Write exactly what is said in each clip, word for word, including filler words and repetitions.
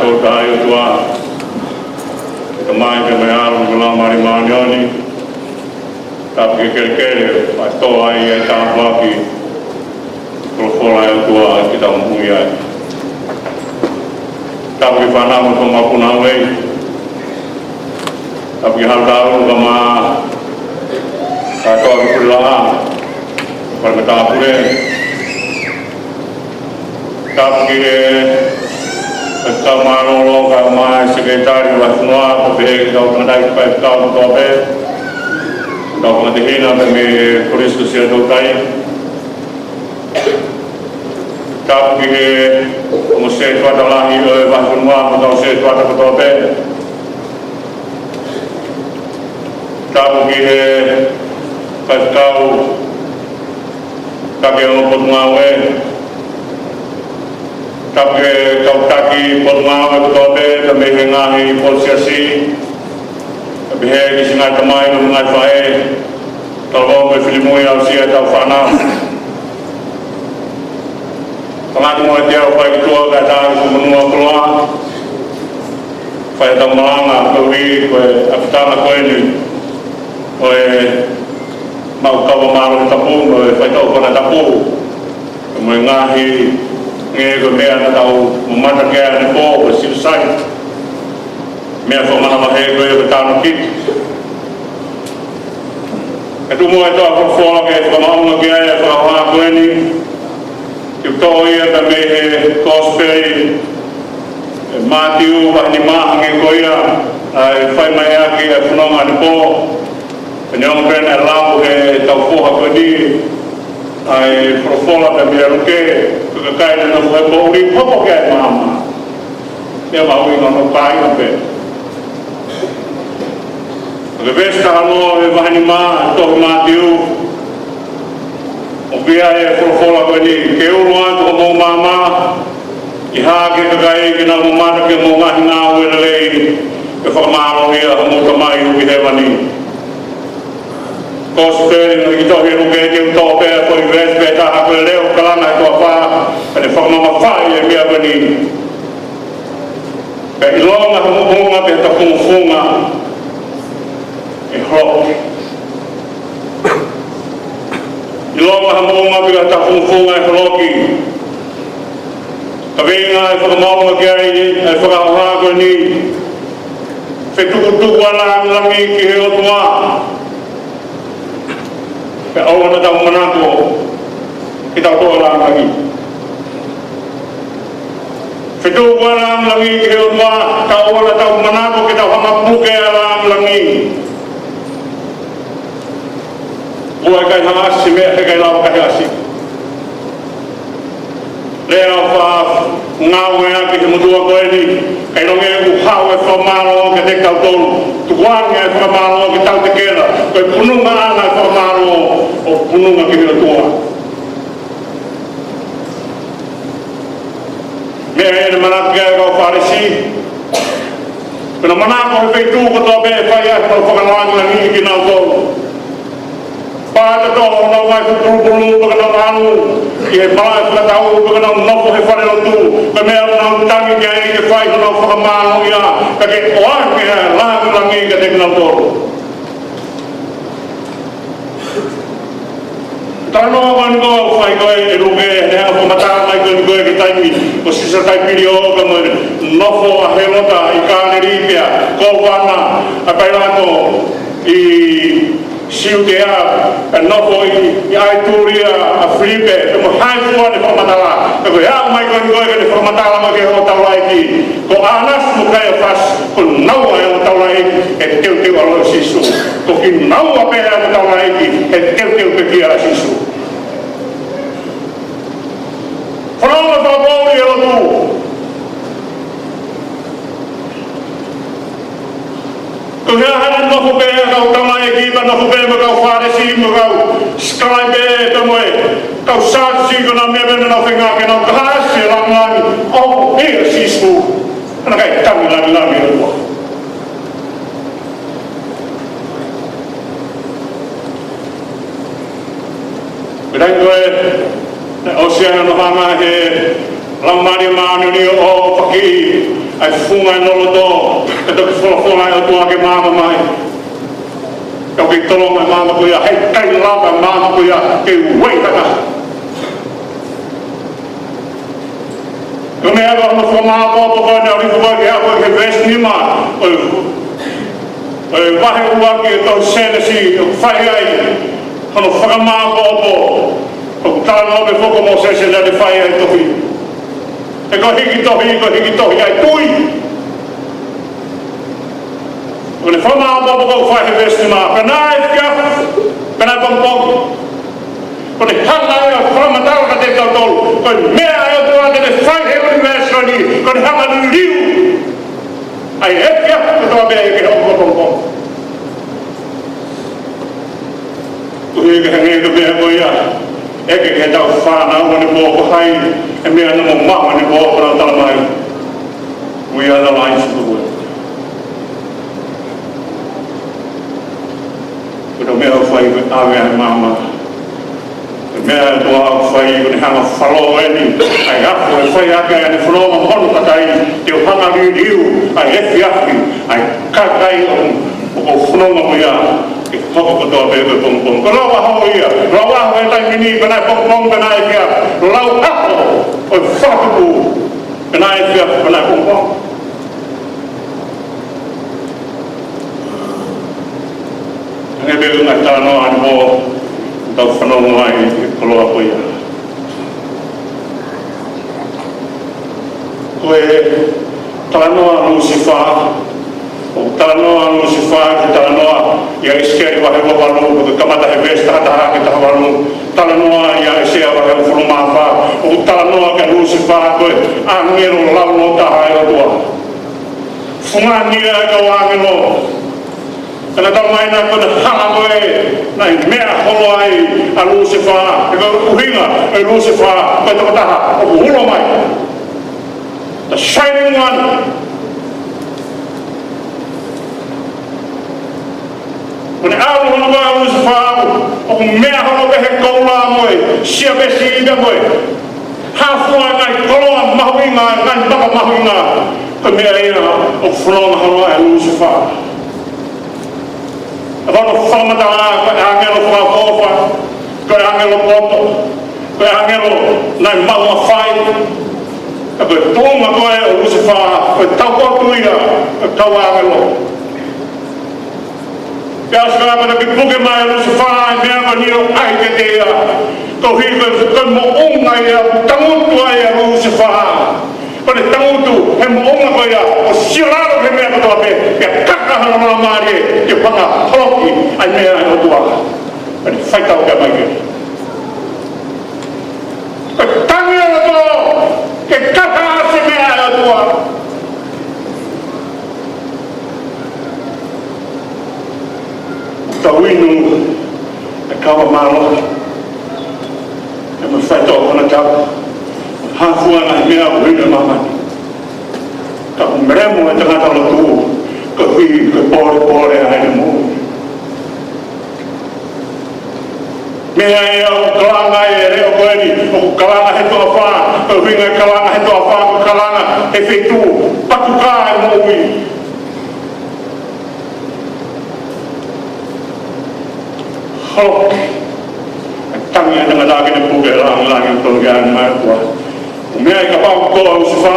Tautai ʻOtua, ʻe Tamai pea mo e ʻAlo mo e Laumālie Māʻoniʻoni. Tapu ki he kelekele, ʻa e toa ʻi he tāpuaki, folofola ʻa e ʻOtua ke tau moʻui ai. Tapu ki he fānau mo e fanga mokopuna ʻoku ʻi ai. Tapu ki he Haʻu Taʻu ka mā, kātoa ki Pulelaʻa, fale matāpule. Tapu ki he faifekau mālōlō kae ʻumaʻā e sekelitali ʻo e fonua, pea pehē ki he kau tangataʻeiki faifekau kotoa pē, kau fanga tehina pea mei he Kolisi ko Siaʻatoutai. Tapu ki he ongo setuata lahi ʻo e vahefonua mo e kau setuata kotoa pē. Tapu ki he faifekau taki ʻo e Potungāue. Tapu ki he kau taki potungāue kotoa pē, pea mei he ngaahi potu siasi. Pea pehē ki siʻi ngaahi tamai mo e ngaahi faʻē, talavou mo e finemui, aʻusia ʻetau fānau. Tangata mo e teau fai ki tuʻa kae tā ki he fonua koloa. Fai ʻetau malanga koeʻuhi ko e ʻapitanga ko eni ʻo e maʻu kava mālohi tapu mo e faitoʻo konatapu. Mo e ngaahi, ngaahi ko e meʻa naʻa tau mamata ki ai ʻanepō, ko e silusai. Meʻa fakamanavahē ko ia ko e tānaki. ʻE tuʻu muʻa ʻetau folofola ke fakamaʻunga ki ai e fakahoha ko eni. Ke toʻo ia pea mei he Kosipeli ʻa Mātiu vahe nima, hangē ko ia ʻa e fai mai ʻaki e fononga ʻanepō. Pea neongo pē naʻe lau ʻe he tau foha ko eni ʻa e folofola pea mei a Luke, ko e kakai naʻe nofo he poʻuli, hopo ki ai e maama. Meʻa mahuʻinga hono kāinga pē. Ko e veesi taha noa ʻo e vahe nima ʻo e tohi Mātiu, ʻoku ʻi ai e folofola ko eni: Ke ulu atu homou maama, ʻi he hā ki he kakai ke nau mamata ki hoʻomou ngaahi ngāue lelei, ke fakamālōʻia homou Tamai ʻoku ʻi hēvani. Kosipeli naʻe tohi ʻe Luke, te u toʻo pē ʻa e foʻi veesi pē taha ko e lea ʻoku kalanga he toafa, pea ne fakamamafaʻi e meʻa ko eni. Pea ʻilonga ha moʻunga pe ha tafungofunga ʻe holoki. ʻIlonga ha moʻunga pe ha tafungofunga ʻe holoki. Kaveinga e fakamaʻunga ki ai e fakahoha ko eni: Fetukutuku ʻa e lāngilangi ki he ʻOtua. Pea ʻoua naʻa tau manako ke tau toʻo e lāngilangi. Fetukutuku ʻa e lāngilangi ki he ʻOtua, ka ʻoua naʻa tau manako ke tau hanga ʻo puke ʻa e lāngilangi. ʻOua ʻe kaihaʻasi meʻa, ʻe kaihaʻasi. Lea ʻoku faʻa ngāueʻaki he motuʻa ko eni, kae ʻilonga ʻoku haʻu e fakamālō kiate kitautolu. Tukuange e fakamālō ke tau tekela. Ko e pununga ʻana e fakamālō, ʻoku pununga ki he ʻOtua. Meʻa eni naʻe manako ki ai e kau Fālesi. Pea nau manako he feituʻu kotoa pē ʻe fai ai honau fakalāngilangiʻi kinautolu. Pea toʻo honau ngaahi fuʻu pulupulu pea nau ʻalu ki he malaʻe fakatau pea nau nofo he falelotu. Ko e meʻa ʻoku nau tangi ki ai ke fai honau fakamālōʻia, pea ke ʻoange ʻa e lāngilangi kiate kinautolu. Talanoa ko eni ʻoku fai ko ē ʻe Luke, ne hanga ʻo fakamatala mai ko eni ko e taimi ko Sisa Taipilio ka mo e nofo ʻa Hēlota ʻi Kāleli pea ko Vana ʻa Pailato ʻi Siutea, ʻa e nofo ʻi, ʻi ʻAitulia ʻa Filipe, pea mo hai fua ne fakamatala. Pea ko e aʻu mai ko eni ko e ke ne fakamatala mai ki he ongo taulaʻeiki, ko ʻAnasi mo Kaiafasi, ko naua e ongo taulaʻeiki ʻe teuteu ʻaloʻi ʻo Sīsū. Ko kinaua pē ʻa e ongo taulaʻeiki ʻe teuteu pekia ʻa Sīsū. Fanongo fakapoʻuli e lotu. Ko e hā hano nofo pē ʻa e kau taulaʻeiki, pea nofo pē mo e kau Fālesi, mo e kau sikalaipe, pea mo e kau Sātusi, ko e hā e meʻa pē naʻa nau feinga ke nau kaihaʻasi e lāngilangi? ʻOku ʻia Sīsū. Naʻe ʻikai tangi lāngilangi ʻe ua. Pea ko e, naʻe ʻosi ʻa hono hanga he Laumālie Māʻoniʻoni ʻoku fakaʻi ʻa e funga ʻo e loto, ke toki folofola ʻa e ʻOtua ke maama mai. Ke toki tolonga e maama ko ia, he ʻikai lava e maama ko ia ke ueʻi ha taha. Ko e meʻa ko hono fakamāʻopoʻopo ko eni ʻoku hoko ʻi he veesi nima ʻo e, ʻo e vahe ua ki he tohi Sēnesi, ʻoku fai ai hono fakamāʻopoʻopo ʻoku talanoa pē foki ʻa Mōsese naʻa ne fai ai e tohi. He ko e hiki tohi, ko e hiki tohi ʻa e tui. Ko ʻene fakamāʻopoʻopo ʻoku fai he veesi nima, pea naʻe efiafi, pea naʻe pongipongi. Ko ʻene hanga ia ʻo fakamatala kiate kitautolu ko e meʻa ʻa e ʻOtua te ne fai he ʻunivēsi ni, ko ʻene hanga ʻo liliu ʻa e efiafi kotoa pē ke hoko ko e pongipongi. Koeʻuhi ke hangē ko e meʻa ko ia ʻe ʻeke ki heʻetau fānau ʻanepō, ko hai e meʻa naʻa mou maʻu ʻanepō, ko ʻenau talamai, "We are the lights of the world." Ko e meʻa ʻoku fai ko e ʻave ʻa e maama. Ko e meʻa ʻa e ʻOtua ʻoku fai ko ʻene hanga ʻo falo eni ʻa e afu, ʻe fai ʻaki ʻene fononga mo hono kakai, ke hanga ʻo liliu ʻa e efiafi, ʻa e kakai ʻoku, ʻoku fononga mo ia, ke hoko kotoa pē ko e pongipongi. Ko e lau ʻaho ia, lau ʻaho he taimi ni, pea naʻe pongipongi, pea naʻe efiafi. Lau ʻaho ʻo e fakatupu, pea naʻe efiafi, pea naʻe pongipongi. Hangē pē ko e ngaahi talanoa ʻanepō ʻoku tau fanongo ai he koloa ko ia. Ko e talanoa ʻa Lusifā, ʻoku talanoa ʻa Lusifā, ʻoku talanoa ʻia ʻIsikeli vahe uavalu, ʻoku kamata he veesi taha taha ki he taha valu, talanoa ʻia ʻAisea vahe hongofulu mā fā, ʻoku talanoa kia Lusifā ko e ʻāngelo launoa taha ʻa e ʻOtua. Fungani ʻa e kau ʻāngelo. Ka naʻe talamai naʻe ko ʻene hala ko ē naʻe meʻa holo ai ʻa Lusifā, he ko e ʻuhinga ʻo Lusifā ko e tokotaha ʻoku ulo mai. The shining one. Ko ʻene ʻalu hono ʻa Lusifā, ʻoku meʻa holo pē he koula mo e siapesi pea mo e hā fua e ngaahi koloa mahuʻinga, ngaahi maka mahuʻinga. Ko e meʻa ia ʻoku fononga holo ai ʻa Lusifā. ʻA hono fakamatala ko e ʻāngelo fakaʻofoʻofa, ko e ʻāngelo poto, ko e ʻāngelo naʻe maʻu mafai. Ka ko e tuʻunga ko ē ʻo Lusifā, ko e taupotu ia ʻo e kau ʻāngelo. Pea ʻosi ko ia pea toki puke mai ʻe Lusifā e meʻa ko eni ʻo ʻai kiate ia. Koeʻuhi ko e, ko e moʻunga ia, tangutu ai ʻa Lusifā. Ko ʻene tangutu he moʻunga ko ia, ʻo sio lalo ki he meʻa kotoa pē, pea kaka hono laumālie ke hanga ʻo holoki ʻa e meʻa ʻa e ʻOtua. Pea ne faitau pē mai ke, ko e tangi ʻa e loto ke kaka ʻa e meʻa ʻa e ʻOtua. Tau inu e kava mālohi, ʻe mo e faitoʻo konatapu, hā fua e ngaahi meʻa ʻoku inu ʻi māmani. Ka ʻoku melemo e tangata lotu, koeʻuhi ko e pōlepole ʻa ʻene moʻui. Meʻa ia ʻoku kalanga e leʻo ko eni, ʻoku kalanga he toafa, ko e ʻuhinga e kalanga he toafa, ʻoku kalanga he feituʻu patuka e moʻui. Holoki e tangi ʻa e tangata ke ne puke e lāngilangi ʻoku tonu ke ʻoange mai ʻe he ʻOtua. Meʻa ia kapau ko Lusifā,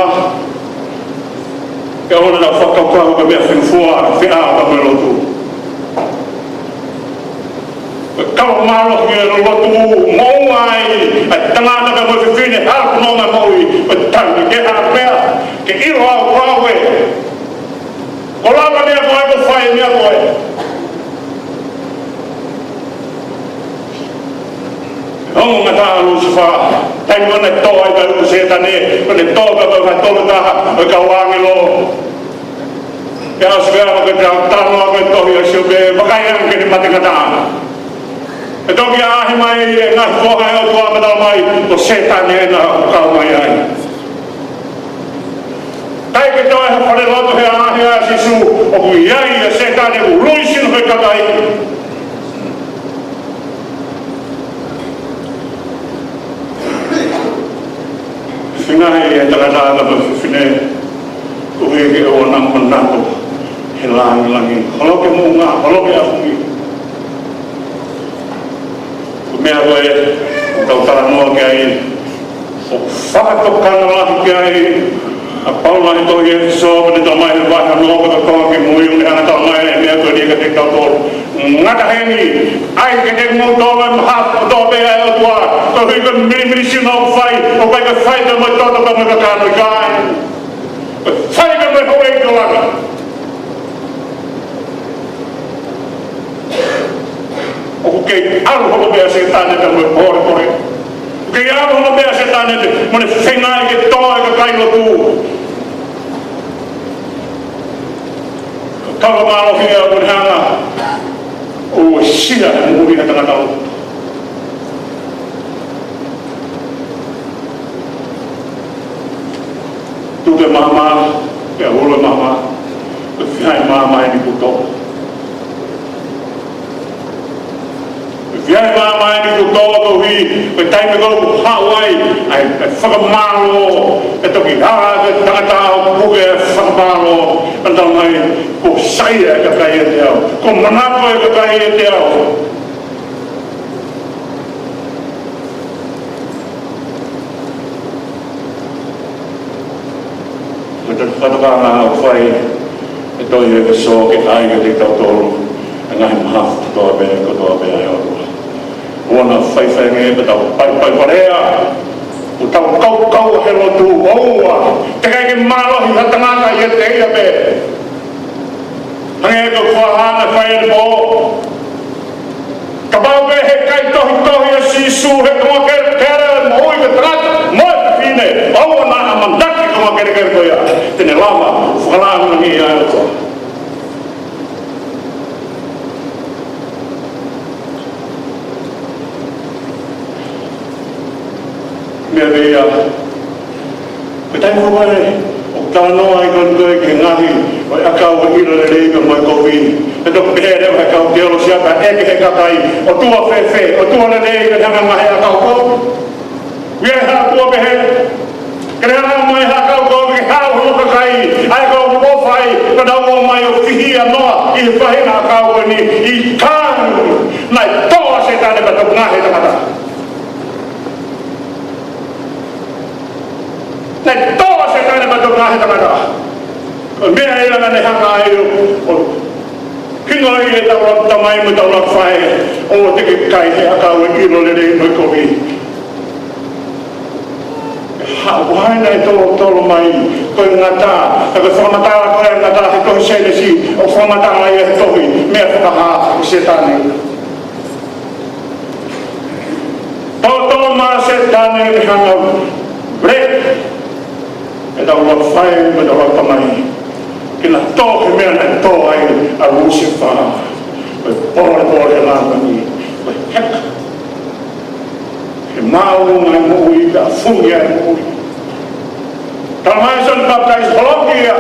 ke ʻoua naʻa fakakaukau ko e meʻa fenufua, feʻao pea mo e lotu. Ko e kava mālohi e lotu, moʻunga ai ʻa e tangata pea mo e fefine, hala ko e nonga moʻui, ko e tangi, ke hā e meʻa, ke ʻilo ʻa e ʻOtua ē. Ko e lava meʻa ko ē, ko e fai meʻa ko ē. Ongo ngata ʻa Lusifā, taimi naʻe tō ai ʻa Sētane, ko ʻene tō ʻa e kau tolu taha ʻo e kau ʻāngelo. Pea ʻosi pē ʻa e talanoa ko e tohi ʻa Siope, vakai ange ki heʻene mate ngata. ʻE toki ʻaʻahi mai e ngaahi foha ʻo e ʻOtua pea talamai, ko Sētane ena ʻoku kau mai ai. ʻIkai ke toe ha falelotu he ʻaʻahi ʻa Sīsū, ʻoku ʻi ai ʻa Sētane ʻoku ului sino he kakai. He Ngaahi ʻe tangata mo e fefine, ko e ke ʻoua naʻa manako he langilangi. Holoki e moʻunga, holoki e ʻafungi. Ko e meʻa ko ē ʻoku tau talanoa ki ai, ʻoku fakatokanga lahi ki ai ʻa Paula ʻi he tohi ʻEfesō, pea ne talamai he vahe hono ono, ka ko e ki mui ʻoku ne hanga ʻo talamai e meʻa ko eni kiate kitautolu. Ngata heni, ʻai kiate kimoutolu e mahafu kotoa pē ʻa e ʻOtua, koeʻuhi ko e milimili sino ʻoku fai, ʻoku ʻikai ke fai pē mo e toto pea mo e kakano, ʻikai. Ko e fai pē mo e houʻeiki ʻo langi. ʻOku kei ʻalu holo pē ʻa Sētane pea mo e polepole. ʻOku kei ʻalu holo pē ʻa Sētane pea mo ʻene feinga ke tō e kakai lotu. Ka ko e mālohi ia ʻoku ne hanga ʻo uesia e moʻui ʻa e tangata lotu. Tutu e maama, pea hulu e maama, ko e fiha e maama eni kuo tō. Ko e fiha e maama eni kuo tō koeʻuhi, ko e taimi ko ē ʻoku haʻu ai ʻa e, ʻa e fakamālō, ʻe toki ʻā e tangata ʻo puke e fakamālō, ʻo talamai, kuo saiʻia e kakai ʻiate au, kuo manako e kakai ʻiate au. Ko e fakatokanga ʻoku fai ʻe he tohi ʻEfesō ke ʻai kiate kitautolu e ngaahi mahafu kotoa pē, kotoa pē ʻa e ʻOtua. ʻOua naʻa faifai ange pea tau paipai pea lea, ʻo tau kaukau he lotu, ʻoua, teʻeki ai ke mālohi ha tangata ʻiate ia pē. Hangē ko e fakahā naʻe fai ʻanepō. Kapau pē he ʻikai tohitohi ʻa Sīsū he konga kelekele ʻo e moʻui ʻa e tangata mo e fefine, ʻoua naʻa ʻamanaki ki he konga kelekele ko ia te ne lava ʻo fakalāngilangiʻi ʻa e ʻOtua. Meʻa pē ia, ko e taimi ko ē ʻoku talanoa ai ko ē ki he ngaahi, ʻo e ʻakau ʻo e ʻilo lelei pea mo e kovi. ʻE toki pehē leva ʻe he kau teolosia, ka ʻeke ʻe he kakai, ʻOtua fēfē, ʻOtua lelei pē ʻi he ngaahi ʻakau ko ē? ʻOku ʻi ai ha ʻOtua pehē? Ke ne hanga mai ha ʻakau ko ē ke hao hono kakai, ʻa ia ko ē ʻoku fai, ka nau ō mai ʻo fihia noa ʻi he faʻahinga ʻakau ko eni, ʻikai. Naʻe tō ʻa Sētane pea toki ngaohi e tangata. Naʻe tō ʻa Sētane pea toki ngaohi e tangata. Ko e meʻa ia naʻa ne hanga ai ʻo, ʻo hingoa ʻetau ʻatamai mo ʻetau faʻē ʻo teʻeki ke kai he ʻakau ʻo e ʻilo lelei mo e kovi. Haʻu ai naʻe tolotolo mai, ko e ngata, ka ko e fakamatala ko ē ngata he tohi Sēnesi, ʻoku fakamatala ia he tohi, meʻa fakahā ʻo Sētane. Tō, tō mai Sētane ke hanga ʻo lea ʻetau faʻē mo ʻetau ʻatamai ke na tō he meʻa naʻe tō ai ʻa Lusifā. Ko e polepole ʻa e lāngilangi, ko e heka. He maʻu mai e moʻui, ka fungi ai e moʻui. Talamai ʻe Sione Papitaiso holoki ia.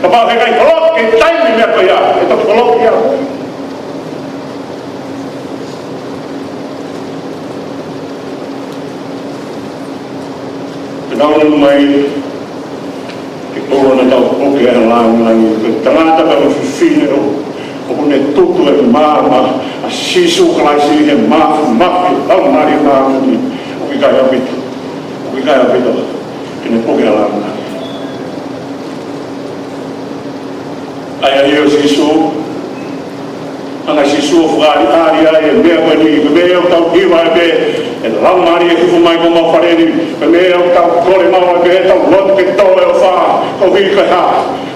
Kapau he ʻikai holoki he taimi meʻa ko ia, ʻe toki holoki ia. Ke tau ʻunu mai, ke ʻoua naʻa tau puke ʻa e lāngilangi, ko e tangata pea mo e fefine ʻoku, ʻoku ne tutu e maama ʻa Sīsū Kalaisi he mafimafi ʻo e Laumālie Māʻoniʻoni, ʻoku ʻikai ʻaupito, ʻoku ʻikai ʻaupito ke ne puke ʻa e lāngilangi. ʻA ia ʻa Sīsū, hanga ʻe Sīsū ʻo fakaʻaliʻali ai e meʻa ko eni, ko e meʻa ʻoku tau hiva ai pē, ʻe Laumālie hifo mai ki homau fale ni, ko e meʻa ʻoku tau kole maʻu ai pē, tau lotu ke tō e ʻofa, koeʻuhi ko e hā,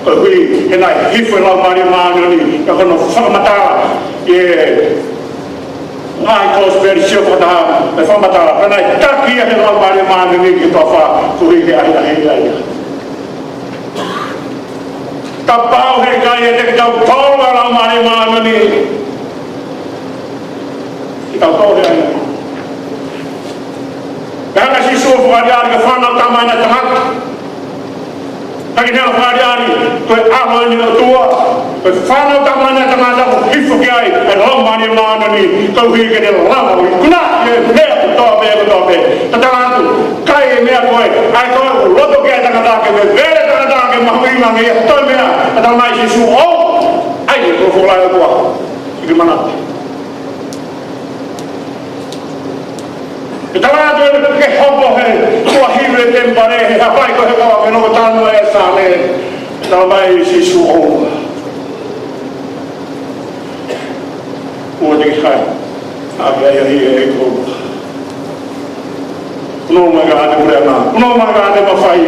koeʻuhi he naʻe hifo e Laumālie Māʻoniʻoni, ka ko hono fakamatala, ʻi he ngaahi kosipeli sio fakataha, ʻe fakamatala, ka naʻe taki ia ʻe he Laumālie Māʻoniʻoni ki he toafa, koeʻuhi ke ʻahiʻahiʻi ia. Kapau he ʻikai ʻiate kitautolu ʻa e Laumālie Māʻoniʻoni, kitautolu he ʻahiʻahi. Pea hanga ʻe Sīsū ʻo fakaʻaliʻali ki he Fānautama ʻa e Tangata. Ka ki he fakaʻaliʻali, ko e ʻAlo eni ʻo e ʻOtua, ko e Fānautama ʻa e Tangata kuo hifo ki ai ʻa e Laumālie Māʻoniʻoni, koeʻuhi ke ne lava ʻo ikunaʻi e meʻa kotoa pē, kotoa pē. Tatala atu, kai e meʻa ko ʻA ia ko e loto ki ai e tangata ke vevele e tangata ke mahuʻinga ange ia, toe meʻa, ka talamai ʻe Sīsū, ʻoua, ʻai, ko e folau ʻa e ʻOtua. Siki mana. ʻE tala atu ʻe ke hoko he tuʻahivi e temipale, he hapai ko e heka ke nofo tanu e sale. Talamai ʻe Sīsū, ʻoua. ʻOua te ke hae. ʻA ke ʻai ʻa e ʻEiki. Nofo mai ka te mure ana. Nofo mai ka te mafai.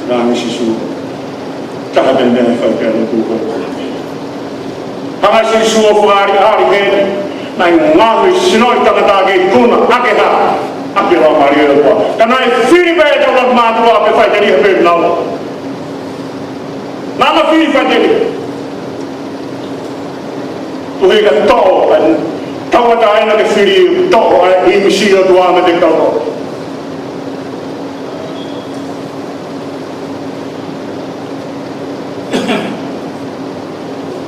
Talamai ʻe Sīsū, taha pē meʻa ʻe fai pē ʻa e lotu ko ē. Hanga ʻe Sīsū ʻo fakaʻaliʻali heni, naʻe ngaohi e sino ʻo e tangata ke ikuna ʻaki e hā? ʻAki e Laumālie ʻo e ʻOtua. Ka naʻe fili pē ʻe he tangata mātuʻa pē faʻiteliha pē naua. Naʻa na fili faʻiteliha. Tuhi ka toʻo, ʻa e tauʻatāina ke fili toʻo ʻa e ʻīmisi ʻo e ʻOtua meiate kitautolu.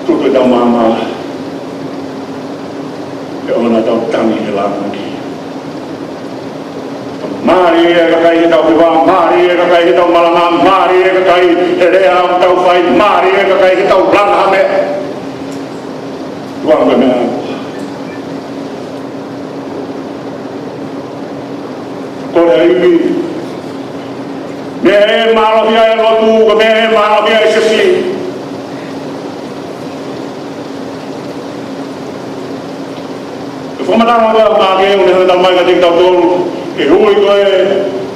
Tuku ʻetau maama, ke ʻoua naʻa tau tangi he lāngilangi. Mālie e kakai heʻetau hiva, mālie e kakai heʻetau malanga, mālie e kakai he lea ʻoku tau fai, mālie e kakai heʻetau langa ha meʻa. Tuanga meʻa. Ko e ʻai meʻa ʻe mālohi ai e lotu, ko e meʻa ʻe mālohi ai e siasi. ʻE fakamatala ʻa Maʻake ʻo ne hanga ʻo talamai kiate kitautolu, ʻe ui ko ē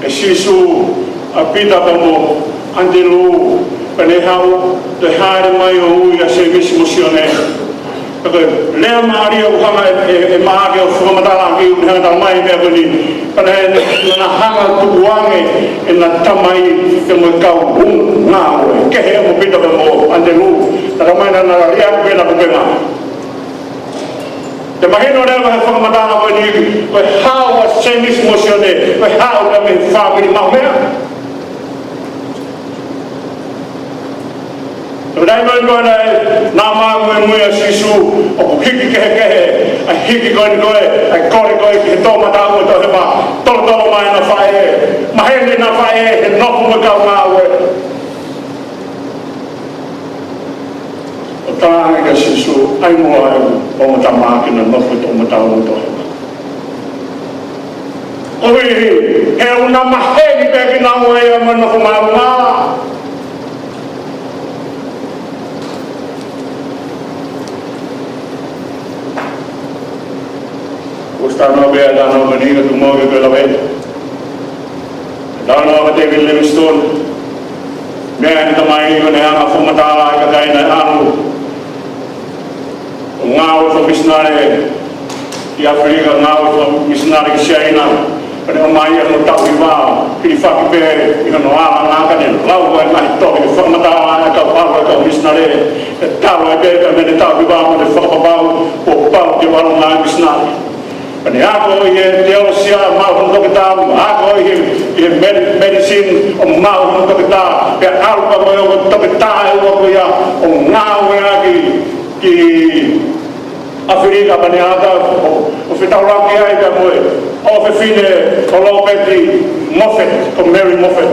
ʻe Sīsū ʻa Pita pea mo ʻAnitelū, pea ne haʻu, toe hāʻele mai ʻo ui ʻa Sēmisi mo Sione. Pea ko e lea mālie ʻoku hanga ʻe, ʻe, ʻe Maʻake ʻo fakamatala ʻaki ʻo ne hanga ʻo talamai e meʻa ko eni. Pea naʻe, naʻa na hanga ʻo tukuange ʻena tamai pea mo e kau ngāue kehe mo Pita pea mo ʻAnitelū. Naʻa na tamai naʻa na lea pē naʻa ku pena. Te mahino leva he fakamatala ko eni, ko e haʻu ʻa Sēmisi mo Sione, ko e haʻu pē mei he fāmili maʻu meʻa. Ko e taimi ko ē naʻe, naʻe maʻu muimui ʻa Sīsū, ʻoku hiki kehekehe ʻa e hiki ko eni ko ē, ʻa e kole ko ē ki he toʻomataʻu ʻo e toʻohema, tolotolo mai ʻena faʻē, maheni ʻena faʻē he nofo mo e kau ngāue. ʻO talaange kia Sīsū, ʻai muʻa e ongo tama ke na nofo he toʻomataʻu ʻo e toʻohema. Koeʻuhi he ʻoku na maheni pē kinaua ia mo e nofo māʻolunga. ʻOsi talanoa pē ʻa e talanoa ko eni ka tuku muʻa ke u lave. Talanoa kia David Livingstone. Meʻa ʻene tamai ʻo ne hanga ʻo fakamatala ʻa e kakai naʻe ʻalu ʻo ngāue fakamisinale ki ʻAfilika, ngāue fakamisinale ki Siaina. Pea ne ʻomai ʻa hono taʻu hiva, hilifaki pē ʻi hono ʻalu ʻana ka ne lau ʻa e ngaahi tohi ʻo fakamatala ʻa e kau ʻalu ʻa e kau misinale. ʻE talu ai pē ka mei he taʻu hiva mo e fakapapau kuo pau ke ʻalu ʻa e misinale. Pea ne ako ʻi he teolosia, maʻu hono toketā, ako ʻi he, ʻi he med-, medicine, ʻo maʻu hono toketā, pea ʻalu pea mo e ongo toketā ʻe ua ko ia ʻo ngāue ʻaki ki ʻAfilika. Pea ne ʻalu ʻo, ʻo fetaulaki ai pea mo e ʻofefine ko Lōpeti Moffat, ko Mary Moffat.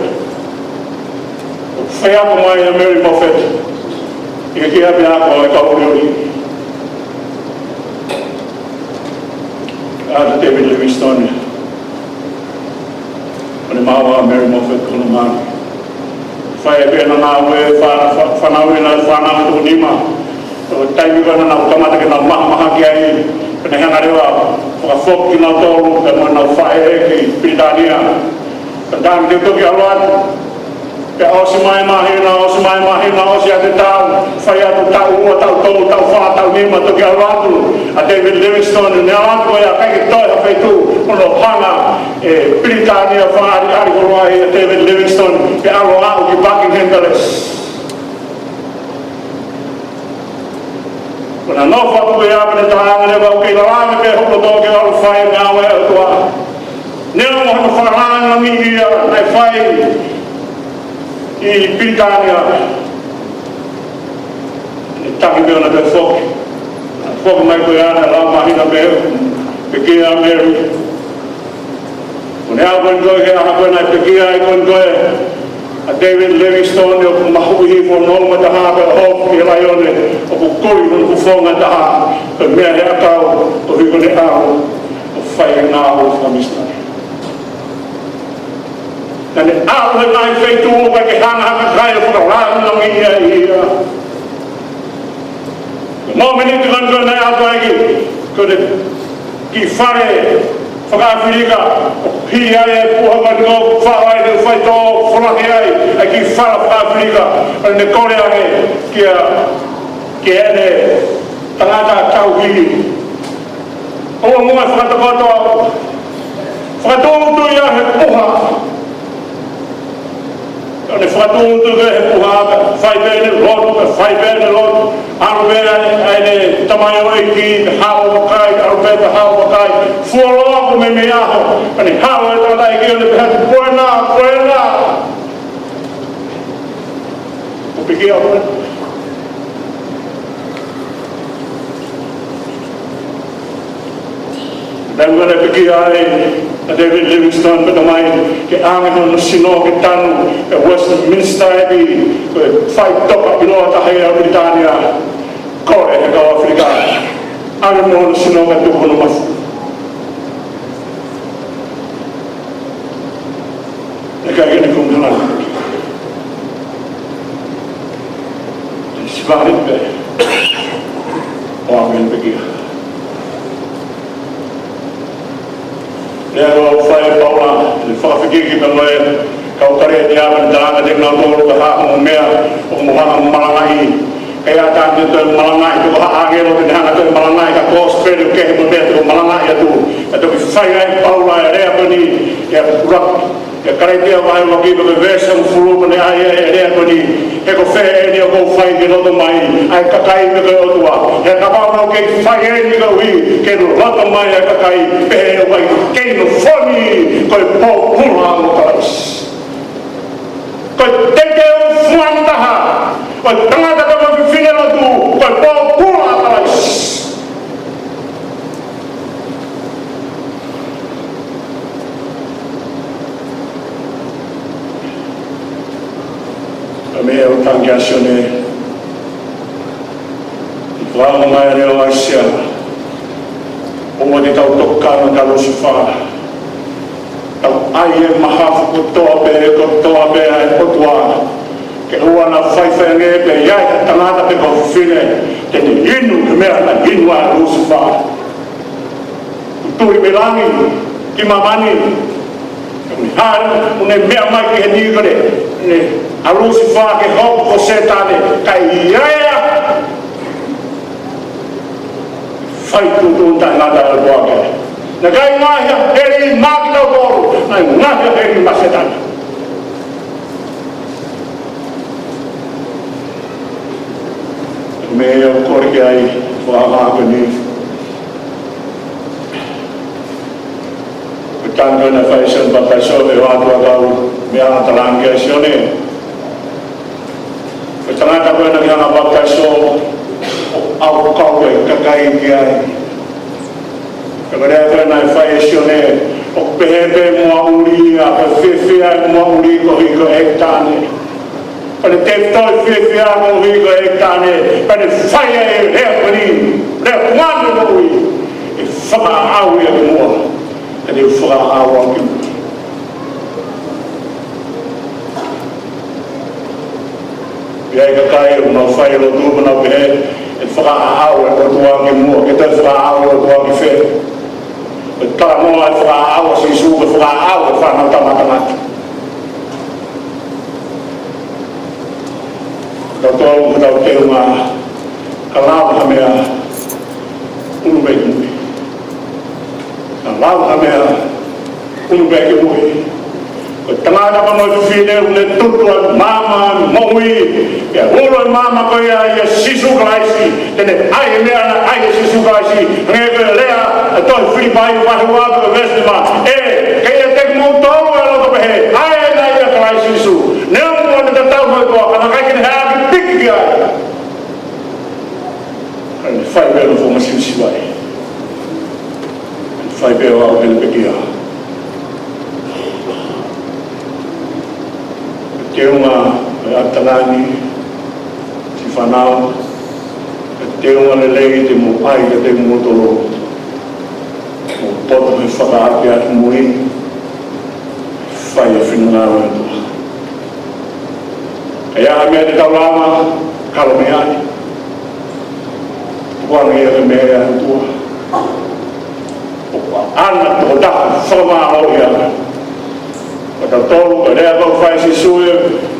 Faiako mai ʻa Mary Moffat ʻi he kei ʻapiako ʻo e kau ʻuliʻuli. ʻAlu ʻa David Livingstone, ʻo ne maʻu ʻa Mary Moffat ko hono mali. Fai pē ʻena ngāue, fā-, fā-, fanauʻi ʻena fānau ʻe toko nima. Ko e taimi ko ē naʻa nau kamata ke nau mahamahaki ai, pea ne hanga leva ʻo fakafoki kinautolu pea mo ʻenau faʻē ki Pilitānia. Pea taimi te u toki ʻalu atu, pea ʻosi mai e māhina, ʻosi mai e māhina, ʻosi atu e taʻu, fai atu taʻu ua, taʻu tolu, taʻu fā, taʻu nima, toki ʻalu atu ʻa David Livingstone. Ne ʻalu atu ko ia, ʻikai ke toe ha feituʻu, ko hono hanga ʻe Pilitānia ʻo fakaʻaliʻali holo ai ʻa David Livingstone ke ʻalu ʻo aʻu ki Buckingham Palace. Ko ʻena nofo atu ko ia pea ne talaange leva ʻoku kei lalahi pē hoku loto ke ʻalu ʻo fai e ngāue ʻa e ʻOtua. Neongo hono fakalāngilangiʻi ia naʻe fai ʻi Pilitānia, ne taki pē ʻo ne toe foki. Foki mai ko ia naʻe lau māhina pē, pekia ʻa Mary. He ʻaho ko eni ko e ʻaho ko ē naʻe pekia ai ko eni ko ē ʻa David Livingstone, ʻoku mahuʻi hifo hono uma ʻe taha, pea hopo ki he laione, ʻoku kui hono kufonga ʻe taha, ko e meʻa he ʻakau, koeʻuhi ko ʻene ʻalu ʻo fai e ngāue fakamisinale. Naʻa ne ʻalu he ngaahi feituʻu ʻoku ʻikai ke hanga ha kakai ʻo fakalāngilangiʻi ia. Mōmeniti ko eni ko ē naʻe ʻalu ai ki, ko ʻene kiʻi fale fakaʻAfilika, ʻo hili ai e puha ko eni ʻo fai ai e faitoʻo, folahi ai e kiʻi fale fakaʻAfilika, ʻo ne kole ange kia, kia heʻene tangata tauhi. ʻOua muʻa ʻe fakatokoto au. Fakatūʻutuʻu ia he puha. ʻO ne fakatūʻutuʻu he puha, fai pē ʻene lotu, fai pē ʻene lotu. ʻAlu pē ʻa e, ʻa ʻene tamaioʻeiki, hao vakai, ʻalu pē, hao vakai. Fuoloa ko e meimei ʻaho, ʻo ne hao e tangataʻeiki, ʻo ne pehē, "Ko ena, ko ena." Ko e pekia ko ē. Naʻe ʻikai ke pekia ai ʻa David Livingstone, pea naʻe ʻikai ke ʻange hono sino ke tanu ʻi Westminster Abbey, ko e faʻitoka ʻiloa taha ia ʻa ʻAfilika. Kole he kau ʻAfilika, ʻange muʻa hono sino kae tuku hono mafu. Naʻe ʻikai ke ne kumi hala. Sivali pē. ʻO ʻave ʻene pekia. Lea ʻoku fai ʻe Paula, ʻene fakafekiki pea mo e kau Kalētia, ʻa e talanga te nau tolu ka ha mo meʻa, ʻoku mou hanga malangaʻi. Ka ʻi ai ha taha te ne toe malangaʻi, pe ko ha ʻāngelo te ne hanga toe malangaʻi, ka ko e kosipeli ʻoku kehe mo e meʻa te u malangaʻi atu. Ka toki fai ai ʻe Paula e lea ko eni, ʻia Kalētia vahe ʻuluaki pea ko e veesi hongofulu, pea ne ʻai e lea ko eni: He ko fē eni ʻoku ou fai ke loto mai ai ʻa e kakai pe ko e ʻOtua? He kapau naʻa ku kei fai eni koeʻuhi ke loto mai ai ʻa e kakai, pehē ʻoku ʻikai ke u nofo ni, ko e pōpula ʻa Kalaisi. Ko e teuteu fungani taha ʻo e tangata pea mo e fefine lotu, ko e pōpula ʻa Kalaisi. Ka meʻa ʻoku tangi ʻa Sione, ʻi he ʻomai ʻa e leʻo ʻa ʻAisea, ʻoua te tau tokanga kia Lusifā. Tau ʻai e mahafu kotoa pē, kotoa pē ʻa e ʻOtua, ke ʻoua naʻa faifai ange pē ʻe ha tangata pe ko ha fefine te ne inu he meʻa naʻe inu ai ʻa Lusifā. Tuli mei langi ki māmani. Ko e hā, ʻoku ne meʻa mai ki heni ko ē, ne ʻa Lusifā ke hoko ko Sētane, kae ʻai ia. Fai tuʻutuʻuni taʻengata ʻa e ʻOtua. Naʻe ʻikai ngaahi ʻa heli maʻa kitautolu, naʻe ngaahi ʻa heli maʻa Sētane. Meʻa ʻoku ou kole ki ai, fakahā ko eni. Ko e tangi naʻe fai ʻe Sione Papitaiso, ʻe ʻoatu ʻa e kau meʻa naʻe talaange ʻe Sione. Ko e tangata ko ē naʻe hanga ʻo papitaiso, ʻo ʻaukai e kakai ki ai. Pea ko e lea ko ē naʻe fai ʻe Sione, ʻoku pehē pē moʻuli ia, ko e fiefia e moʻuli koeʻuhi ko ʻEkitane. Pea ne tefitoʻi fiefia koeʻuhi ko ʻEkitane, pea ne fai ai e lea ko eni, lea fungani moʻui, ʻe fakaʻau ia ki muʻa, ʻe fakaʻau au ki muʻa. ʻI ai e kakai ʻoku nau fai e lotu, ʻoku nau pehē, ʻe fakaʻau e ʻOtua ki muʻa, ke toe fakaʻau e ʻOtua ki fē? ʻE talanoa e fakaʻau ʻa Sīsū, ʻe fakaʻau e fānau tama tangata. Ka tau, ka tau teunga, ka lau ha meʻa, ʻunu pē ki mui. Ka lau ha meʻa, ʻunu pē ki mui. Ko e tangata pea mo e fefine ʻoku ne tutu ʻa e maama moʻui, ke ulo e maama ko ia ʻia Sīsū Kalaisi, te ne ʻai e meʻa naʻe ʻai ʻe Sīsū Kalaisi, hangē ko e lea ʻa e tohi Filipai vahe ua pea ko e veesi nima. ʻE, ʻikai ʻiate kimoutolu ʻa e loto pehē, ʻa ē naʻe ʻia Kalaisi Sīsū. Neongo ʻene tatau mo e ʻOtua, ka naʻe ʻikai ke ne hanga ʻo piki ki ai. Ka ne fai pē hono fakamasivesivaʻi. Ka ne fai pē ʻo aʻu ki heʻene pekia. Teunga ʻo e ʻatamai ni, siʻi fānau, ko e teunga lelei te mou ʻai kiate kimoutolu, mou poto he fakaʻakiʻakimui, fai e finangalo ʻo e ʻOtua. ʻI ai ha meʻa te tau lava, kalo mei ai. Tukuange ia ki he meʻa ʻa e ʻOtua. ʻOku ʻaʻana tokotaha fakamālō ia. Ko tautolu, ko e lea kuo fai ʻe Sīsū ia,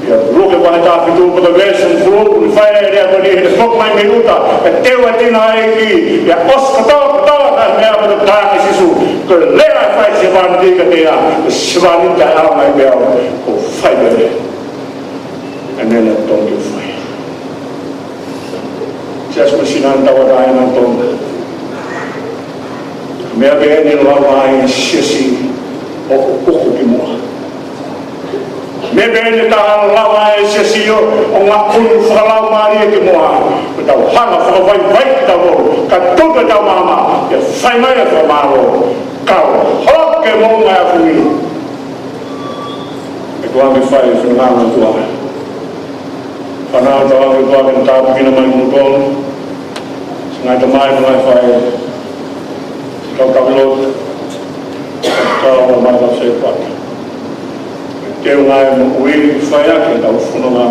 ʻia Luke vahe taha fitu, ko e veesi hongofulu, ʻoku fai e lea ko eni, heʻene foki mai mei ʻuta, ʻe teu ʻa e tino ʻa e ʻEiki, ʻia ʻosi kotoa, kotoa ʻa e meʻa ko e tokanga ʻa Sīsū. Ko e lea ʻa e fai ʻe he sevāniti kiate ia, ko e sevāniti ʻa e ʻaonga ʻi he ʻao, ʻoku fai pē ʻa e meʻa naʻe totonu ke fai. Siasi mo e sino, tauʻatāina tonu. Meʻa pē eni ʻe lava ai e siasi ʻo ʻuku ki muʻa. Meʻa pē eni ʻe taha ʻe lava ai e siasi ʻo, ʻo ngaʻunu fakalaumālie ki muʻa. Ko ʻetau hanga ʻo fakavaivai kitautolu, ka tuku ʻetau maama, ʻia fai mai e fakamālō, kae hoko e moʻunga ʻo e ʻaho ni. ʻE tuku ange ke fai e finangalo ʻo e ʻOtua. Fānau, tauange ʻe he ʻOtua ke ne tāpuekina mai kimoutolu. Siʻi ngaahi tamai, ngaahi faʻē, kau tauhi lotu, kau mai kau sai paki. Teunga e moʻui fai ʻaki ʻetau fononga,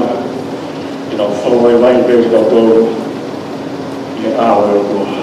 ke tau fakavaivai pē kitautolu ʻi he ʻao ʻo e ʻOtua.